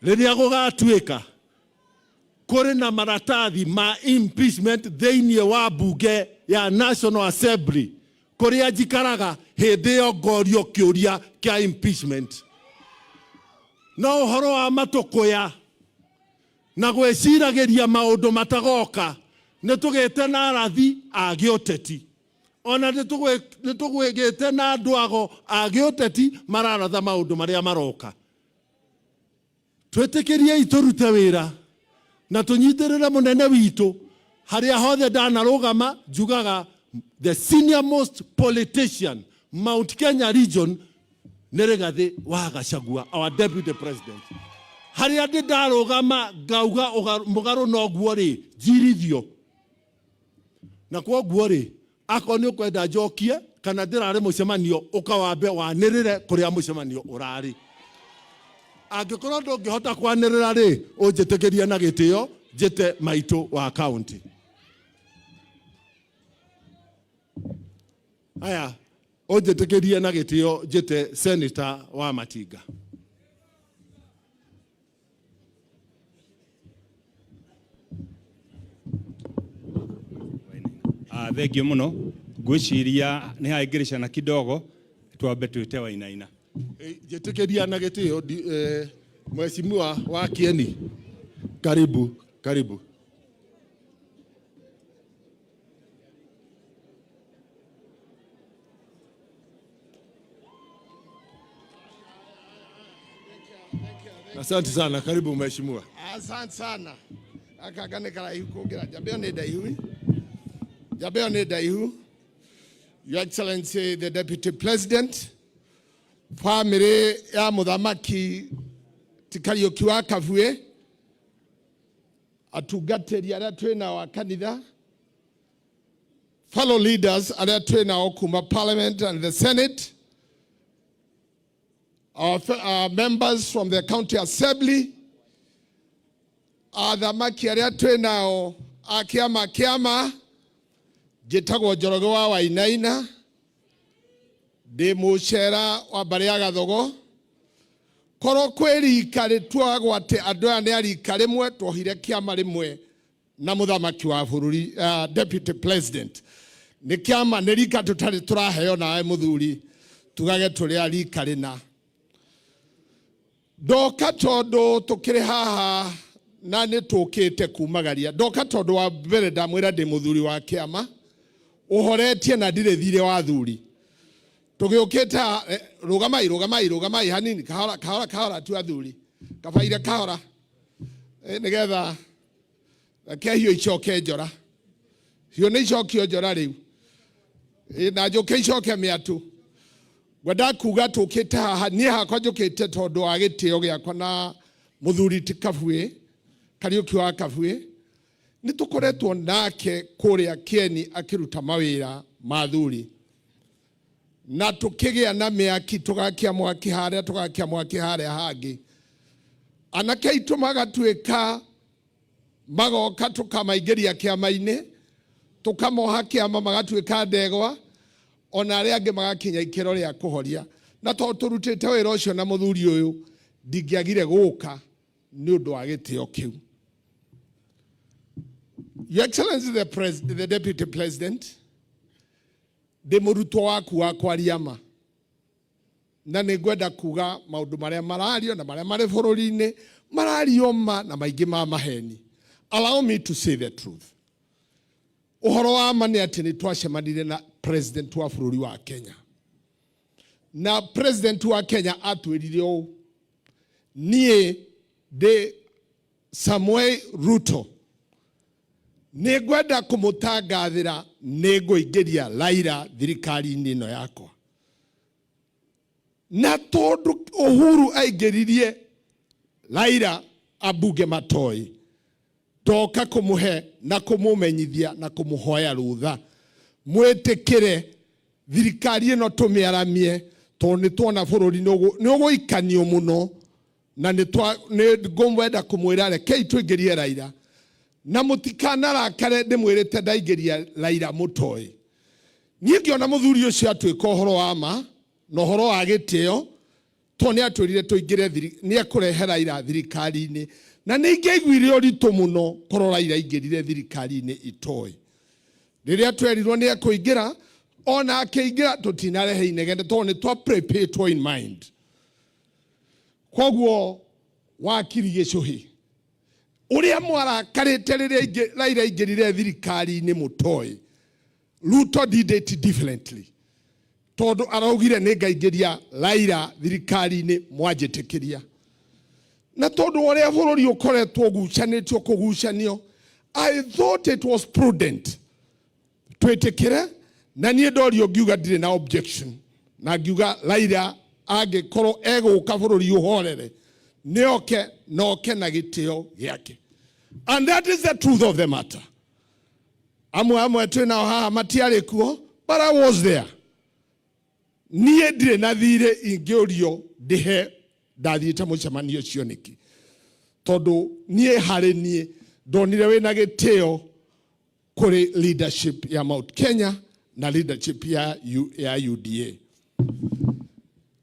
Rĩrĩa gũgatuĩka kũrĩ na maratathi ma impeachment thĩinĩ wa mbunge ya National Assembly kũrĩa njikaraga, hĩndĩ ĩyo ngorio kĩũria kĩa impeachment. No ũhoro wa matũkũya na gwĩciragĩria maũndũ matagoka, nĩ tũgĩte na arathi a gĩũteti. Ona nĩ tũgĩte na andũ ago a gĩũteti mararatha maũndũ marĩa maroka. Twĩtĩkĩriei tũrute wĩra na tũnyitĩrĩre mũnene witũ harĩa hothe ndanarũgama njugaga the senior most politician Mount Kenya region nĩ Rigathĩ wa Gachagua, our deputy president. Harĩa ndĩ ndarũgama ngauga mũgarũ noguo rĩ, njirithio. Na kwoguo rĩ, akorwo nĩ ũkwenda njokie kana ndĩrarĩ mũcemanio, ũka wambe wanĩrĩre kũrĩa mũcemanio ũrarĩ. Angĩkorwo ndũngĩhota kwanĩrĩra rĩ, ũnjĩtĩkĩrie na gĩtĩo njĩte maitũ wa kaunti. Aya, ũnjĩtĩkĩrie na gĩtĩo njĩte senator wa Matinga. Ah, thengiũ mũno. Ngwĩciria nĩ haingĩrĩcana kidogo, twambe twĩte Wainaina. Njĩtĩkĩria na gĩtĩo Mheshimiwa wa Kieni, karibu, karibu. Asante sana, karibu mheshimiwa. Asante sana. Akanga nĩ karaihu kũngĩra njamba ĩyo nĩ ndaihu. Njamba ĩyo nĩ ndaihu. Your Excellency the Deputy President, family ya mũthamaki ti Kariũki wa Kabuĩ, atungatĩri arĩa twĩ nao a kanitha, fellow leaders arĩa twĩ nao kuma Parliament and the Senate, our members from the County Assembly, athamaki arĩa twĩ nao a kĩama kĩama, njĩtagwo Njoroge wa Wainaina, ndĩ mũcera wa mbarĩ ya Gathogo. Korwo kwĩ rika rĩtuagwo atĩ andũ aya nĩ a rika rĩmwe, twohire kĩama rĩmwe na mũthamaki wa bũrũri, deputy president. Nĩ kĩama, nĩ rika tũtarĩ tũraheo nawe mũthuri, tugage tũrĩ a rika rĩna. Ndoka tondũ tũkĩrĩ haha na nĩ tũkĩte kumagaria. Ndoka tondũ wa mbere ndamwĩra ndĩ mũthuri wa kĩama, ũhoretie na ndirĩ thirĩ wa athuri. Tũgĩũkĩte haha, rũgamai, rũgamai, rũgamai hanini, kahora, kahora, kahora tu athuri. Kabaire kahora. Nĩgetha reke hiũ icoke njora. Hiũ nĩ icokio njora rĩu. Na njũke icoke mĩatũ. Ngwenda kuga tũkĩte haha, niĩ hakwa njũkĩte tondũ wa gĩtĩo gĩakwa na mũthuri ti Kabuĩ, Kariũki wa Kabuĩ. Nĩ tũkoretwo nake kũrĩa Kĩeni akĩruta mawĩra ma athuri. Na tũkĩgĩa na mĩaki, tũgakia mwaki harĩa, tũgakia mwaki harĩa hangĩ. Anake aitũ magatuĩka magoka tũkamaingĩria kĩama-inĩ, tũkamoha kĩama magatuĩka ndegwa, ona arĩa angĩ magakinya ikĩro rĩa kũhoria. Na tondũ tũrutĩte wĩra ũcio na mũthuri ũyũ, ndingĩagire gũka nĩ ũndũ wa gĩtĩo kĩu. Your Excellency the Deputy President, ndĩ mũrutwo waku wa kwaria ma, na nĩ ngwenda kuga maũndũ marĩa marario na marĩa marĩ bũrũri-inĩ marario ma na maingĩ ma maheni. Allow me to say the truth. Ũhoro wa ma nĩ atĩ nĩ twacemanirie na president wa bũrũri wa Kenya, na president wa Kenya atwĩrire ũũ, niĩ ndĩ Samoei Ruto, nĩ ngwenda kũmũtangathĩra nĩ ngũingĩria Raila thirikari-inĩ ĩno yakwa. Na tondũ Uhuru aingĩririe Raila ambunge matoĩ, ndoka kũmũhe na kũmũmenyithia na kũmũhoya rũtha mwĩtĩkĩre thirikari ĩno tũmĩaramie, tondũ nĩ tuona bũrũri nĩ ũgũikanio mũno, na nĩ ngwenda kũmwĩra rekei tũingĩrie Raila, na mũtikanarakare ndĩmwĩrĩte ndaingĩria Raila mũtoĩ. Niĩ ngĩona mũthuri ũcio atuĩka ũhoro wa ma na ũhoro wa gĩtĩo, To nĩ atwĩrire tũingĩre nĩ ekũrehe Raila thirikari-inĩ, na nĩ ingĩaiguire ũritũ mũno korwo Raila aingĩrire thirikari-inĩ itoĩ. Rĩrĩa twerirwo nĩ ekũingĩra, ona akĩingĩra tũtinarehe inegene tondũ nĩ twa prepared in mind. Koguo wakiri Gĩcũhĩ, ũrĩa mwarakarĩte rĩrĩa Raila aingĩrire thirikari-inĩ mũtoĩ, Ruto did it differently. Tondũ araugire nĩ ngaingĩria Raila thirikari-inĩ mwanjĩtĩkĩria. Na tondũ ũrĩa bũrũri ũkoretwo ũgucanĩtio kũgucanio, I thought it was prudent twĩtĩkĩre, na niĩ ndorio ngiuga ndirĩ na objection, na ngiuga Raila angĩkorwo egũka bũrũri ũhorere nĩoke, noke na gĩtĩo gĩake. And that is the truth of the matter. Amwe amwe twĩ nao haha matiarĩ kuo, but I was there. Niĩ ndirĩ na thirĩ ingĩũrio ndĩhe ndathiĩte mũcemanio ũcio nĩkĩ, tondũ niĩ harĩ niĩ ndonire wĩna gĩtĩo kũrĩ leadership ya Mount Kenya na leadership ya UDA.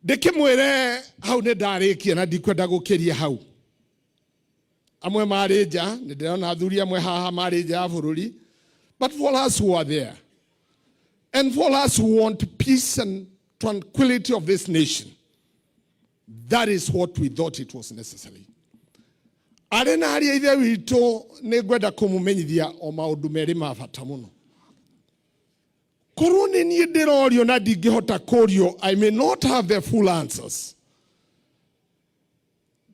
Ndĩkĩmwĩre hau nĩ ndarĩkia na ndikwenda gũkĩria hau. Amwe marĩ nja, nĩ ndĩrona athuri amwe haha marĩ nja ya bũrũri, but for us who are there and for us who want peace and tranquility of this nation, that is what we thought it was necessary. Arĩ na aria ithe witũ, nĩ ngwenda kũmũmenyithia o maũndũ merĩ ma bata mũno. Korwo nĩ niĩ ndĩrorio na ndingĩhota kũrio, I may not have the full answers.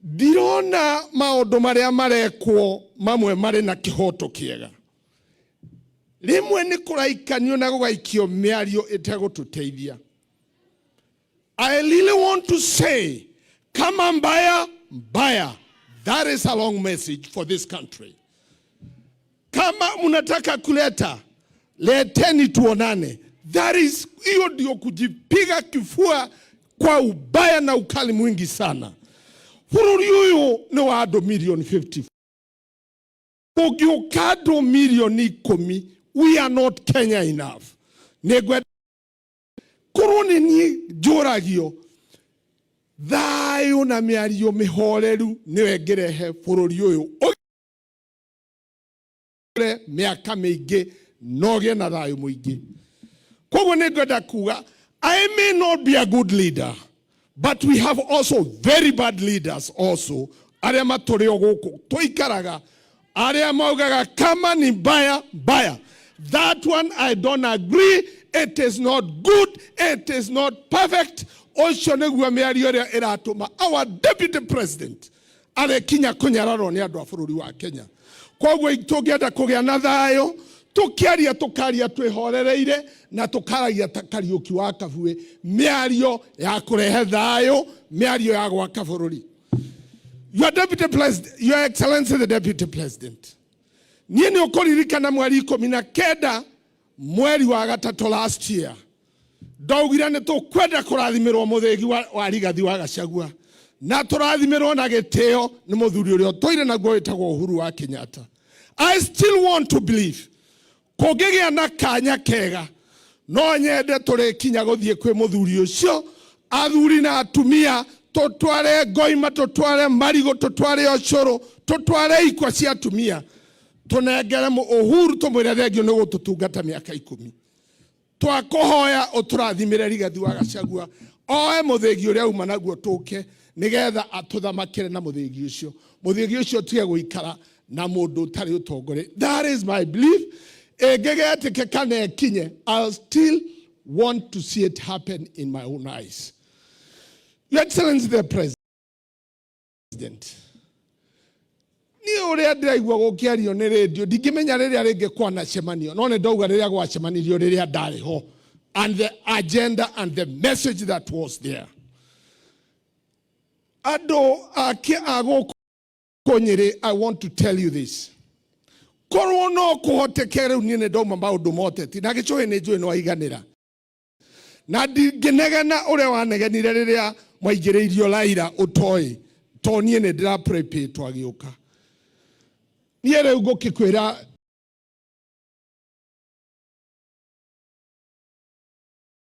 Ndirona maũndũ marĩa marekwo mamwe marĩ na kĩhoto kĩega. Rĩmwe nĩ kũraikanio na gũgaikio mĩario ĩtegũtũteithia. I really want to say, kama mbaya mbaya, that is a long message for this country. Kama mnataka kuleta, leteni tuonane. That is, hiyo ndio kujipiga kifua kwa ubaya na ukali mwingi sana. Bũrũri ũyũ nĩ wa andũ milioni 50. Ũngĩũka andũ milioni 10, we are not Kenya enough. Nĩngwenda korwo nĩ niĩ njũragio, thayũ na mĩario mĩhoreru nĩyo ĩngĩrehe bũrũri ũyũ ũgĩre mĩaka mĩingĩ na ũgĩe na thayũ mũingĩ. Koguo nĩ ngwenda kuga, I may not be a good leader, but we have also very bad leaders also, arĩa matũrĩ o gũkũ tũikaraga, arĩa maugaga kama ni mbaya mbaya. That one I don't agree. It is not good. It is not perfect. Ũcio nĩguo mĩario ĩrĩa ĩratũma our deputy president arekinya kũnyararwo nĩ andũ a bũrũri wa Kenya. Koguo tũngĩenda kũgĩa na thayũ, tũkĩaria tũkaria twĩhorereire na tũkaragia ta Kariũki wa Kabue, mĩario ya kũrehe thayũ, mĩario ya gwaka bũrũri. Your deputy president, Your Excellency the Deputy President, niĩ nĩ ũkũririkana mweri 19 mweri wa gatatũ last year, ndaugire nĩ tũkwenda kũrathimĩrwo mũthĩgi wa Rigathi wa Gachagua, na tũrathimĩrwo na gĩtĩo nĩ mũthuri ũrĩa ũtũire naguo wĩtagwo Uhuru wa Kenyatta. I still want to believe kũngĩgĩa na kanya kega, no nyende tũrĩkinya gũthiĩ kwĩ mũthuri ũcio, athuri na atumia, tũtware ngoima, tũtware marigũ, tũtware ũcũrũ, tũtware ikwa cia atumia, tũnengere Uhuru, tũmwĩre thengio nĩ gũtũtungata mĩaka 10. Twakũhoya ũtũrathimĩre Rigathi wa Gachagua, oe mũthĩgi ũrĩa uma naguo tũke, nĩgetha atũthamakĩre na mũthĩgi ũcio. Mũthĩgi ũcio ũtige gũikara na mũndũ ũtarĩ ũtongoria. That is my belief. Ĩngĩgetĩkĩka na ĩkinye, I'll still want to see it happen in my own eyes. Your Excellency the President, niĩ ũrĩa ndĩraigua gũkĩario nĩ rĩndiũ, ndingĩmenya rĩrĩa rĩngĩ kwanacemanio, no nĩ ndauga rĩrĩa gwacemanirio rĩrĩa ndarĩ ho, and the agenda and the message that was there. Andũ ake a gũkũ Nyĩrĩ, I want to tell you this. Korwo no kũhoteke rĩu niĩ nĩ ndauma maũndũ ma ũteti, na Gĩcũhĩ nĩ njũĩ nĩ waiganĩra, na ndingĩnegena ũrĩa wanegenire rĩrĩa mwaingĩrĩirio Raila ũtoĩ, to niĩ nĩ ndĩra prepare twagĩũka. Niĩ rĩu ngũkĩkwĩra